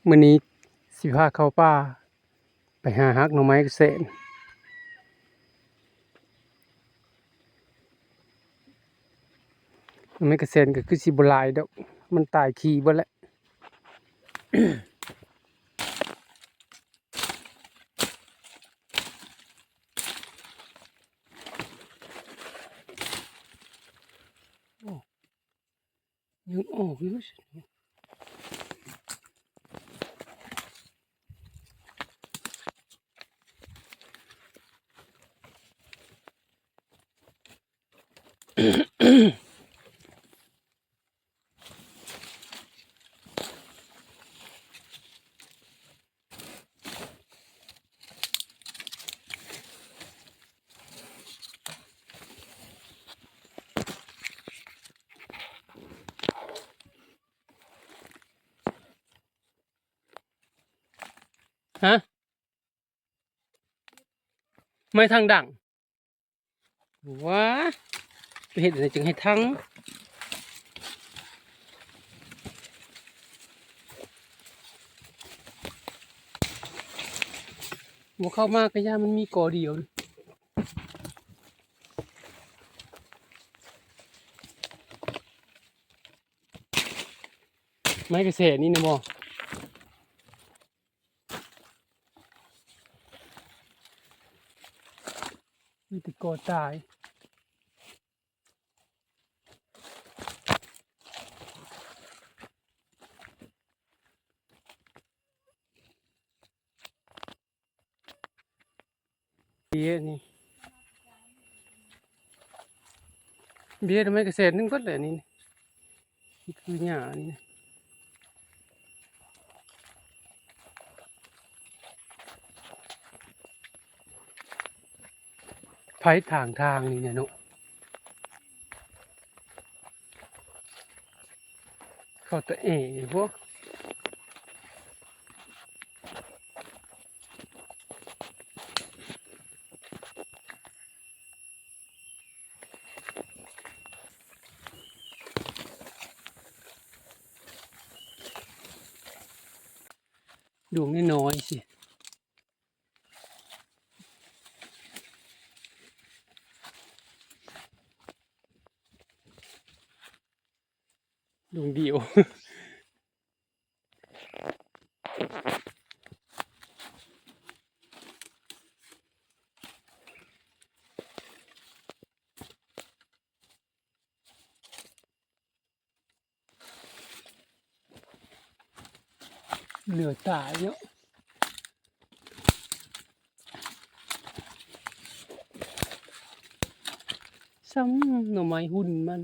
ມື້ນີ້ຊິພາເຂົ້າປ່າ ໄປຫາຫັກໜໍ່ໄມ້ກະແສນ. ໜໍ່ໄມ້ກະແສນກະຄືຊິບໍ່ຫຼາຍດອກ ມັນຕາຍຂີ້ເບິດແລ້ວ. ໂອ້ ຍັງອອກຢູ່. ຮະ? ໄມ້ທັງດັງ. ວ້າ ໄປເຮັດອັນໃດຈຶ່ງໃຫ້ທັງ? ບໍ່ເຂົ້າມາກະຢ້ານ ມັນມີກໍດຽວ. ໄມ້ກະແສນີ້ນະບໍ່? ມີແຕ່ກໍຕາຍ. ເບ້ນີ້ ເບ້ໄມ້ກະແສນໜຶ່ງເບິດແຫຼະນີ້. ນີ້ຄືຫຍ້ານີ້ນະ ໄຜຖາງທາງນີ້ນະເນາະ. ເຂົ້າຕະແອຢູ່ບໍ? ດວງນ້ອຍໆ ຊິ ດວງດຽວ. ເຫຼືອຕາຍເນາະ ສ່ຳໜໍ່ໄມ້ຫຸ່ນມັນ.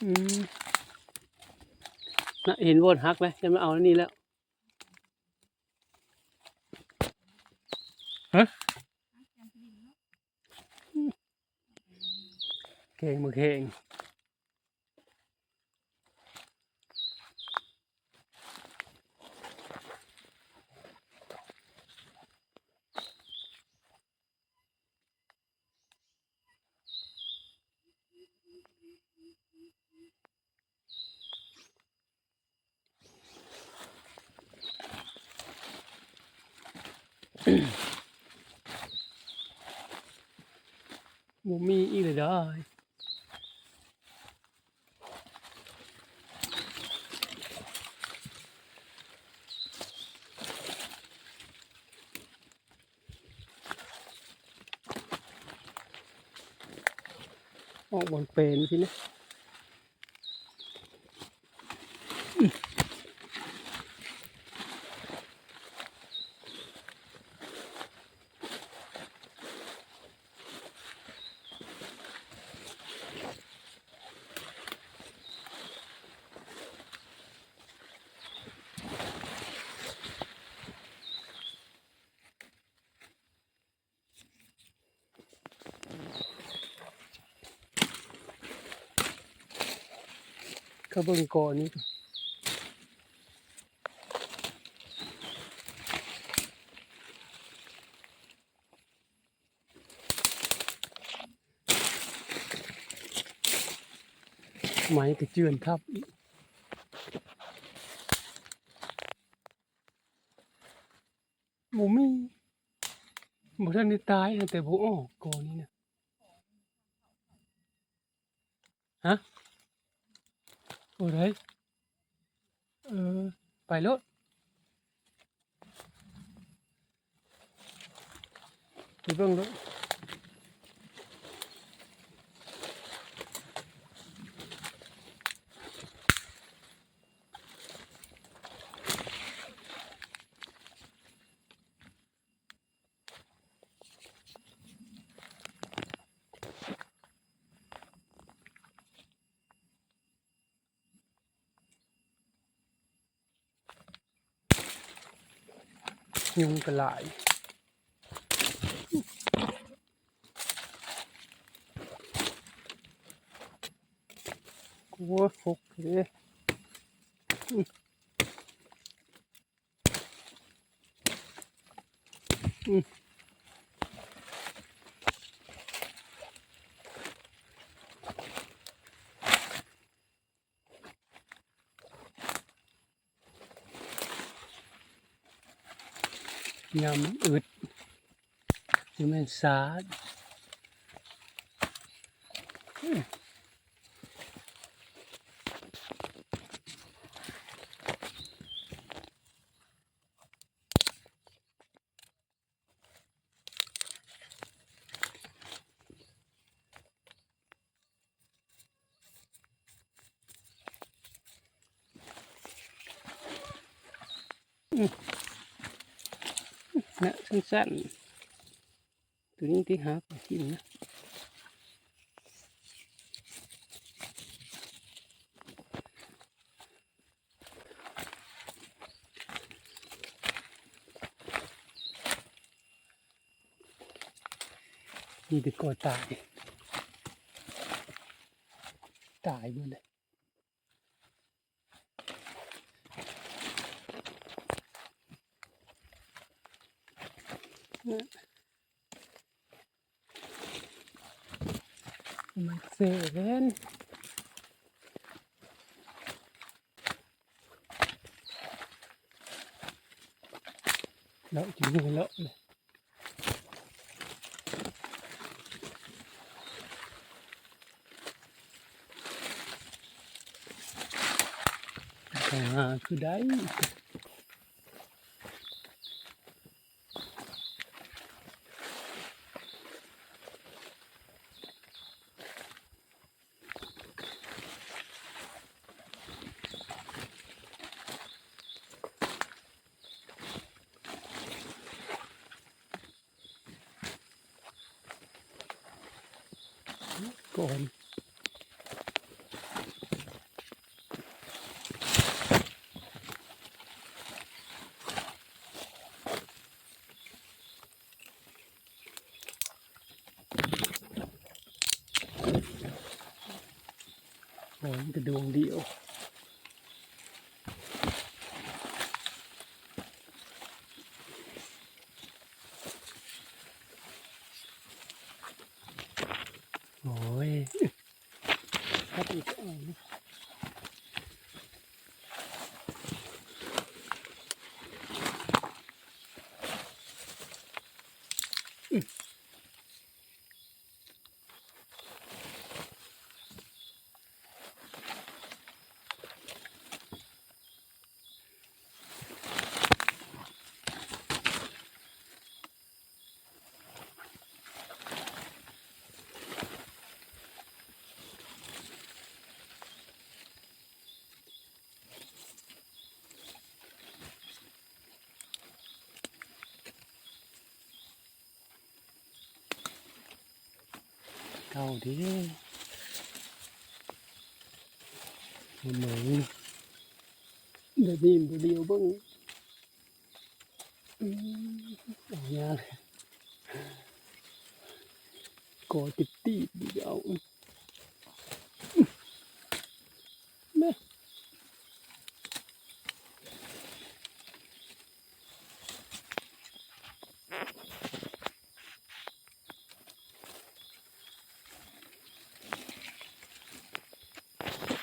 ອືມ ນະ ເຫັນບ່ອນຫັກແລ້ວ ຈະມາເອົາອັນນີ້ແລ້ວ. ຮະ? ແກງ ໝາກແຂ້ງ. ບໍ່ມີອີກແລ້ວເດີ. ອອກບ່ອນເປັນຊີ້ນະ. ເຂົາເບິ່ງກ່ອນນີ້. ໄມ້ກະເຈື່ອນທັບອີກ. ບໍ່ມີ ບໍ່ທັນໄດ້ຕາຍນະ ແຕ່ບໍ່ອອກກໍນີ້ນະ. ຮະ? ໂອ້ ໄດ້ ເອີ ໄປໂລດ ໄປເບິ່ງໂລດ. ຍຸງກະຫຼາຍ ໂອ້ຍ ຫົກເດ້. ອືມ ອືມ ຍາມມັນອຶດ ຊິແມ່ນສາດ. ອືມ ນະ ສັ້ນໆ ໂຕນີ້ຕິຫາກິນນະ. ມີແຕ່ກໍຕາຍ ຕາຍເບິດເລີຍ. ມັນເຊເວັນ ເລາະກິນເລາະເລີຍ. ຫາຄືໄດ້ ກ່ອນ ໂອ້ຍ ມີແຕ່ດວງດຽວ. ໂອ້ຍ ຄັດອີກ ເກົ່າເດ້ ເໝີ ແບບນີ້ບໍ່ຫຼຽວເບິ່ງ. ອືມ ເອົາຍາກ ກໍຕິດໆ ດຽວ ແມ່. ໂ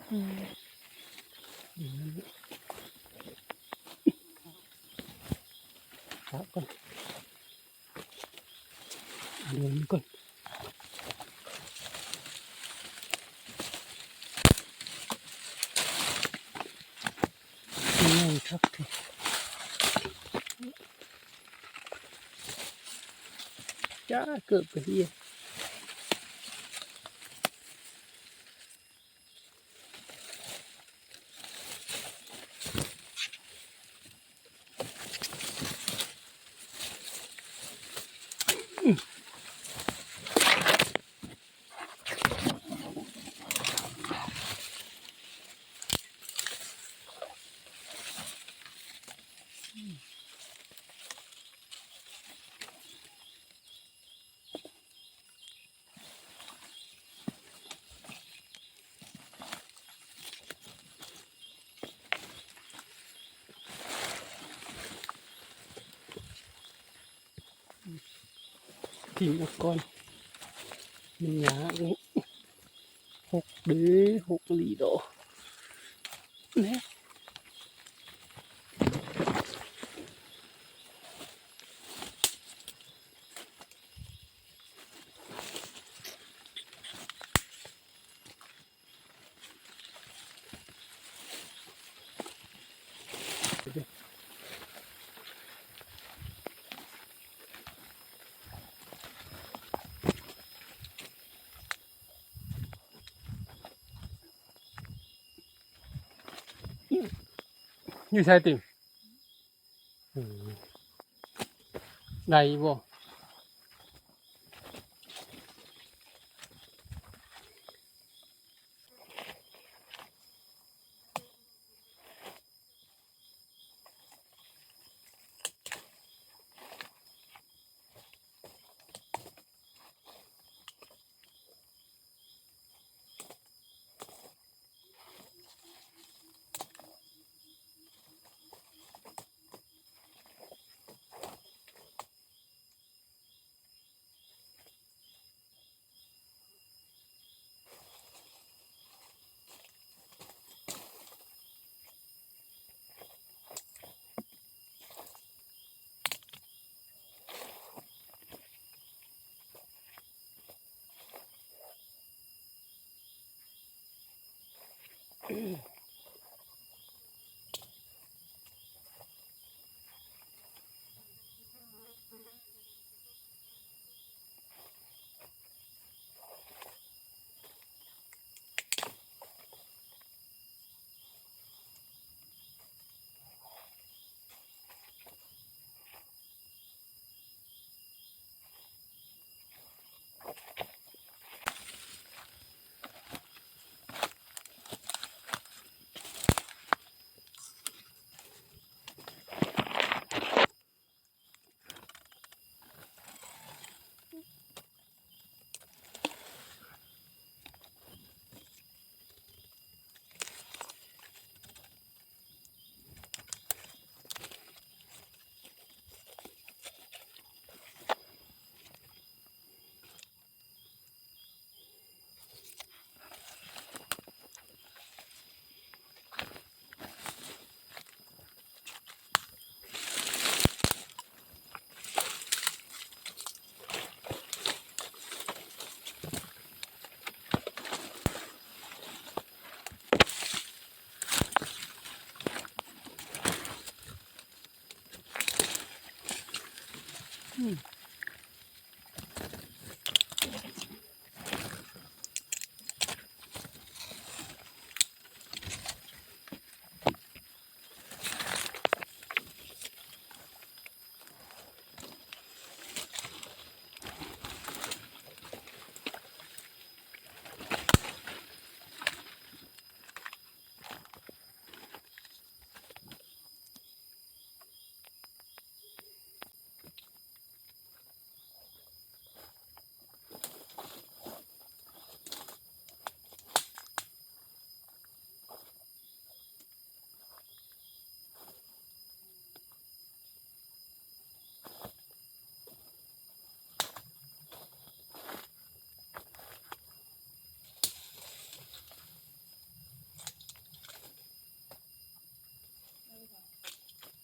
ອືມ ອືມ ປະກ່ອນ ເບິ່ງກ່ອນ ໃຫຍ່ຄັກແທ້ ຈ້າ ເກີບກະເຮຍ. ຖິ້ມອອກກ່ອນ ມັນຍາກນີ້ ຫົກເດີ້ ຫົກອີ່ຫຼີດອກ ແນ່. ຢູ່ໃສຕິ? ໄດ້ຢູ່ບໍ່?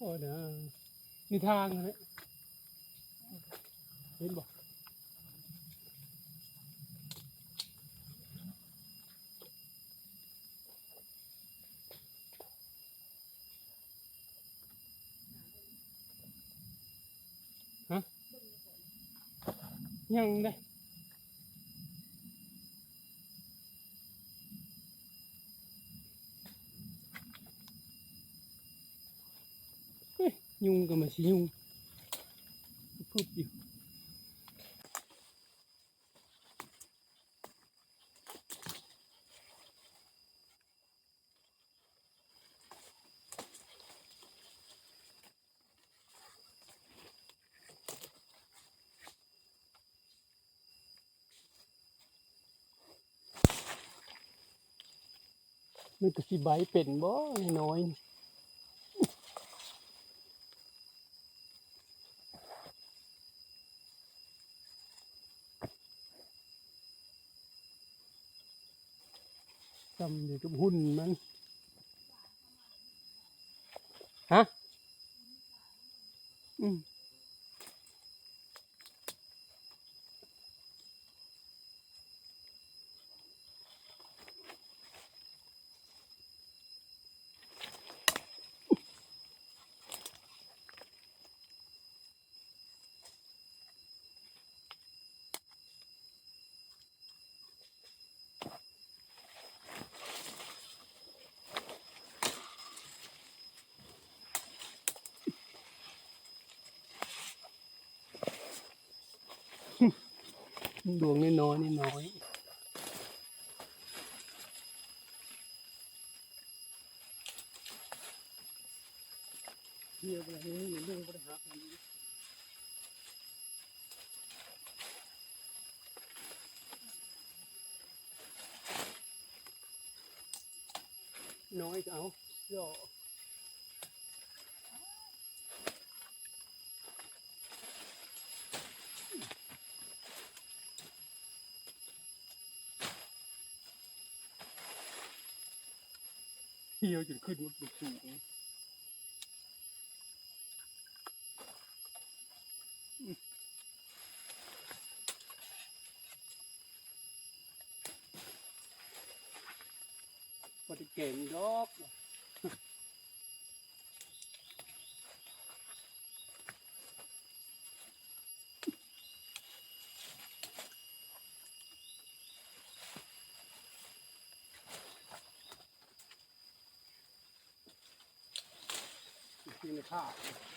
ໂອ້ຍນະ ນີ້ທາງຫັ້ນແຫຼະ ເຫັນບໍ່? ຮະ? ຍັງເດ້. ເຮີ້ຍ ຍຸງກໍມາຊິຍຸງ ປຶບຢູ່. ມັນກໍຊິໄບເປັນບໍ່ນ້ອຍໆ ສ່ຳເດກັບຫຸ່ນມັນ ຮະ? ອືມ. ດວງນ້ອຍໆ ນ້ອຍໆ. ນ້ອຍກໍເອົາ ເຈາະ. ຮຽວຈົນຂຶ້ນໝົດ ບໍ່ສູງ. ບໍ່ໄດ້ແກງດອກ. ກິນຂ້າວ.